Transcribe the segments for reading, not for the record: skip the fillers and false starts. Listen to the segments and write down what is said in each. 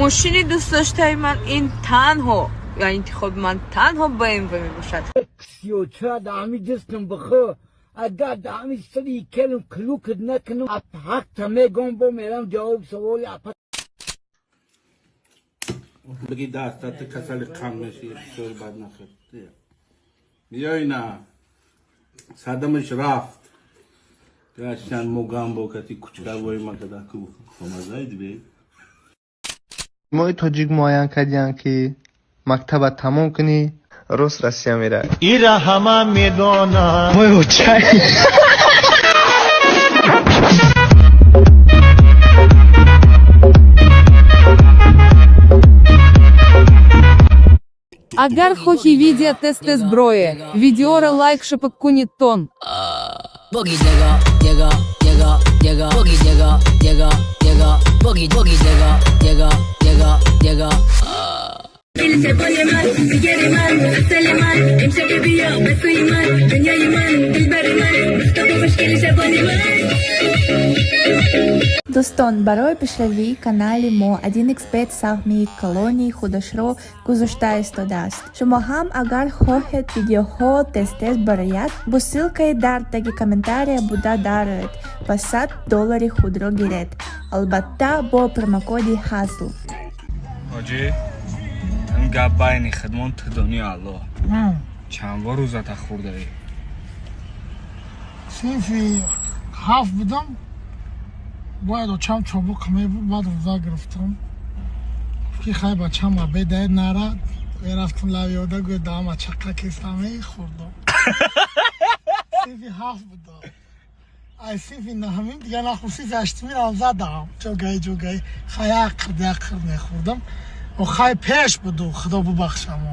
Мошини дӯстдоштаи ман ин танҳо ё интихоби ман танҳо БМВ мебошад. Сиёча дами дастам бихо, агар дами сари келм клукд накунам, ҳақта мегом, бо мерам ҷавоб саволи апа. Бигӣ дастат касали қанд меши, бисёр бад нахӯр. Биё, ина садамаш рафт. Гаштан мугамбо кати кучкавои макада ку хомазайд бе. Мои тоҷик муайян кардиянд, ки мактаба тамом кунӣ, рост Россия меравӣ. Ира ҳама медонад. Мой очай. Агар хоҳӣ видео тез-тез брое, видеоро лайк шапак кунед тон. Boogie digga, digga, digga, digga, boogie digga, digga, digga, boogie boogie digga, digga, digga, digga. اللي شافوني مال بيجري مال السلي مال امشي بيا بس يمان دنيا يمان البر مان مختفي مشكلة شافوني مال. Дӯстон, барои пешравии канали мо 1xBet саҳми калони худашро гузошта истодааст. Шумо ҳам агар хоҳед видеоҳо тез-тез барояд, бо ссылкаи дар таги комментария буда дароед ва 100 доллари худро гиред. Албатта, бо промокоди ҳазл. Ҳоҷӣ, ин гап байни хидмон, ту дони Аллоҳ. Чанд бор рӯзата хӯрдаӣ? Синфи ҳафт будам, бояд очам чобуқ мебуд, баъд рӯза гирифтам, ки хай бачам абедай нара. Мерафтам лавёда, гӯ дама чақа кистам, мехӯрдам. Синфи ҳафт будам. Ай синфи наҳамим дига нахӯр, синфи ҳаштимирам задам, ҷогаи ҷогаи хай як қирд, як қирд мехӯрдам. Хай, пеш буду, худо бубахшамо.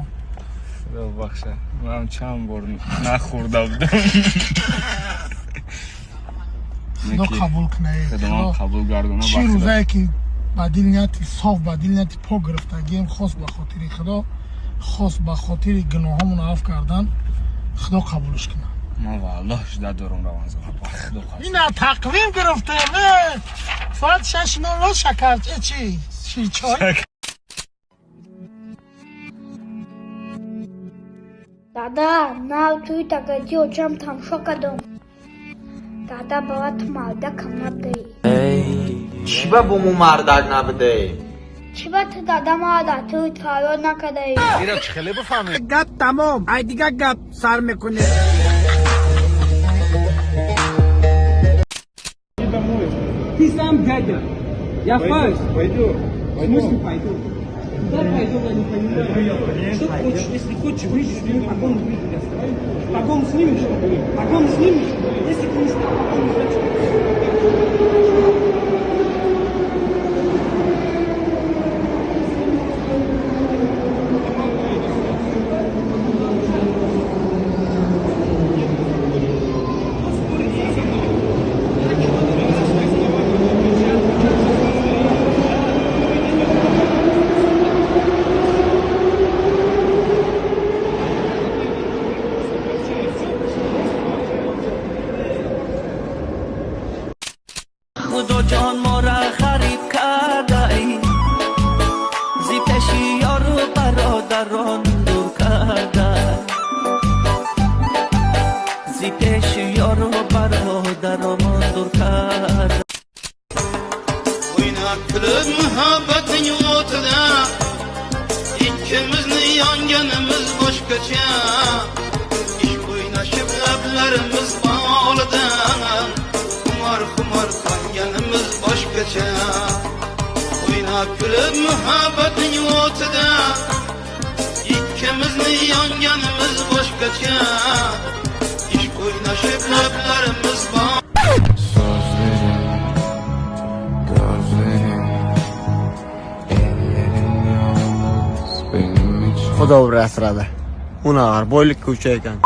Худо бубахша, ман чанд бор нахӯрда будам. Худо қабул кунад. Худо қабул гардона. Чӣ рӯзае ки ба дил нияти соф, ба дил нияти пок гирифтагием, хос ба хотири худо, хос ба хотири гуноҳомон аф кардан, худо қабулш кунад. Ман валлоҳ жда дорам Рамазон, ба худо қасам. Ина тақвим гирифтем, соат 6:00 шакар чи ширчой. Дада, нав туи тагади очам тамошо кардам. Дада, бала, ту мардакам набудаӣ. Чӣ ба бо мо мардак набудаӣ? Чӣ ба ту, дада, мара туи фарёд накардаӣ? Ира чӣ хеле бифаҳмед? Гап тамом, ай дига гап сар мекунед. Ты сам дядя. Я фас. Пойду. В смысле пойду? Куда пойду, я не понимаю. Что ты хочешь? Если хочешь, выйдешь, сними погоны, выйди. Погоны снимешь? Погоны снимешь? Если ты не снял погоны, значит... Худоҷон, мора хариб кардаӣ, зи пеши ёру бародарон дур карда, зи пеши ёру бародарон дур карда. O'ynab kulib muhabbating o'tida, ikkimizni yonganimiz boshqacha. Ishq o'ynashib lablarimiz bolida, xumor xumor qonganimiz boshqacha. O'ynab kulib muhabbating o'tida, ikkimizni yonganimiz boshqacha. Ishq o'ynashib lablarimiz bol Sözlerin, gözlerin, ellerin yalnız benim için. Xudo bir asradi. Unar boylikka uchar ekan.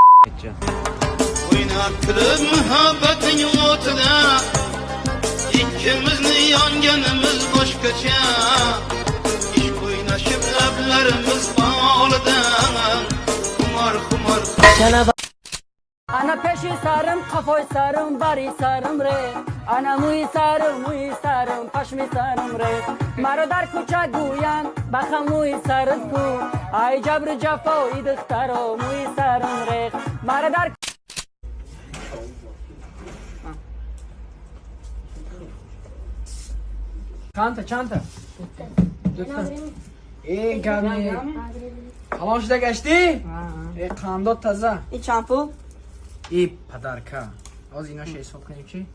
O'ynab kulib muhabbating o'tida, ikkimizni yonganimiz boshqacha. Ishq o'ynashib lablarimiz bolida, xumor xumor Она Пеши сарам, қафои сарам, бари сарам ре, ана мӯи сарам, мӯи сарам, пашми сарам ре. Маро дар кӯча гӯянд: баха, мӯи сарат ку. Ай ҷабру ҷафои духтаро, мӯи сарам рех. Маро дар Чанта, чанта? Э, гами. Калон шуда гаштӣ? Э, қандот таза. И чанд пул? И подарка. Ҳозир иноша ҳисоб кунем, чи?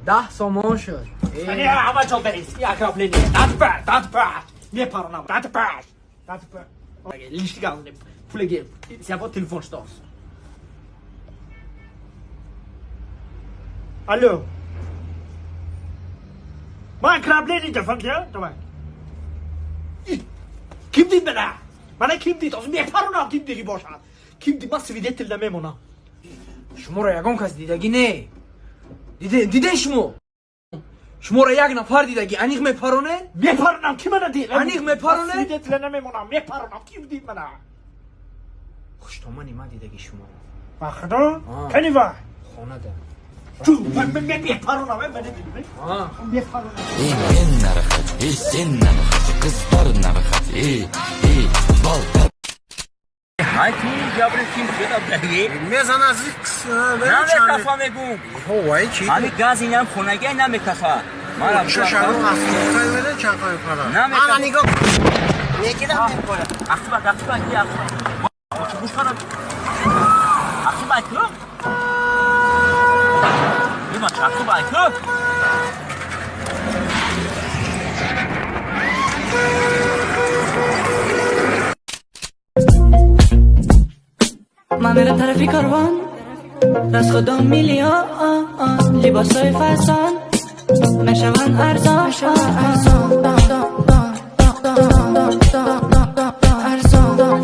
10 сомон шуд. Ҳама ҷо берис. Ограбление. Дад дад паш. Мепаронам. Дад паш. Дад паш. Лишний газ. Пулеги. Сябо телефон штос. Алло. Ман ограбление телефон кия? Давай. Ким дид мана? Мана ким дид? Ҳозир мепаронам, ким диги бошад. Ким дид, ман свидетель намемонам. Шуморо ягон кас дидагӣ не. Диден шумо? Шуморо як нафар дидагӣ, аниқ мепаронед? Мепаронам, ки мана дид? Аниқ мепаронед? Свидетель намемонам, мепаронам, ким дид мана? Хуштомани ман дидагӣ шуморо. Ба худо? Кани вай? Хонада. Мепаронам, мепаронам. Ey men narahat, ey sen narahat, qizlar narahat, ey, ey, bol. Ай, ту ҷабри ким шуда даги? Мезана. Намекафа, мегум. Вай, чи? Ҳами газ инам хонагия намекафа. Мара шашарон афтохтай меде чанқа мепара. Ана нигоҳ. Некидам мепара. Ахтиба, ахтиба, ки ахтиба. Гӯш кана. Ахтиба ку? Има ахтиба ку? Ман мерам тарафи корвон, расходом миллион, либосҳои фасон мешаванд арзон, арзон, арзон, арзон.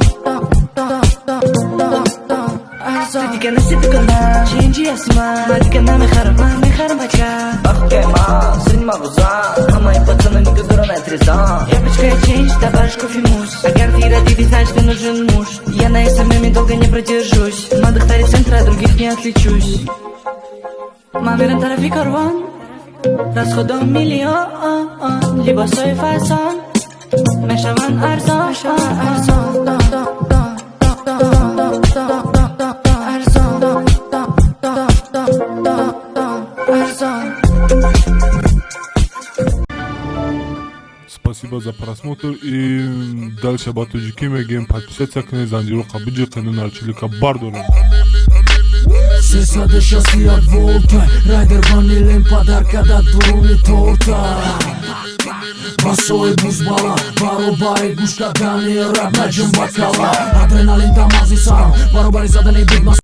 Ту дига неси дукона, чинҷи ҳасти, ман дига намехарам, ман мехарам бача. Син мағза, ҳамаи пацаны нигоҳ отрезан. Я пачкаю ченч, добавишь кофе мусс. Агар ты родили, значит, мне нужен муж. Я на СММе долго не продержусь. Ма духтари центра, от других не отличусь. Ман мерам тарафи корвон, расходом миллион, либосҳои фасон мешаванд арзон, арзон, арзон, арзон. Спасибо за просмотр и дальше ба тоҷикӣ мегӯем: подписаться кунед, занҷироқа биҷиқену нарчилика бардорем. 361 волта, райдер ванилем, подарка да дуруни торта. Басои бузбала, баробари гӯш кардани рэп, наҷум бакала. Адреналин дар мағзи сарам, баробари задани бит.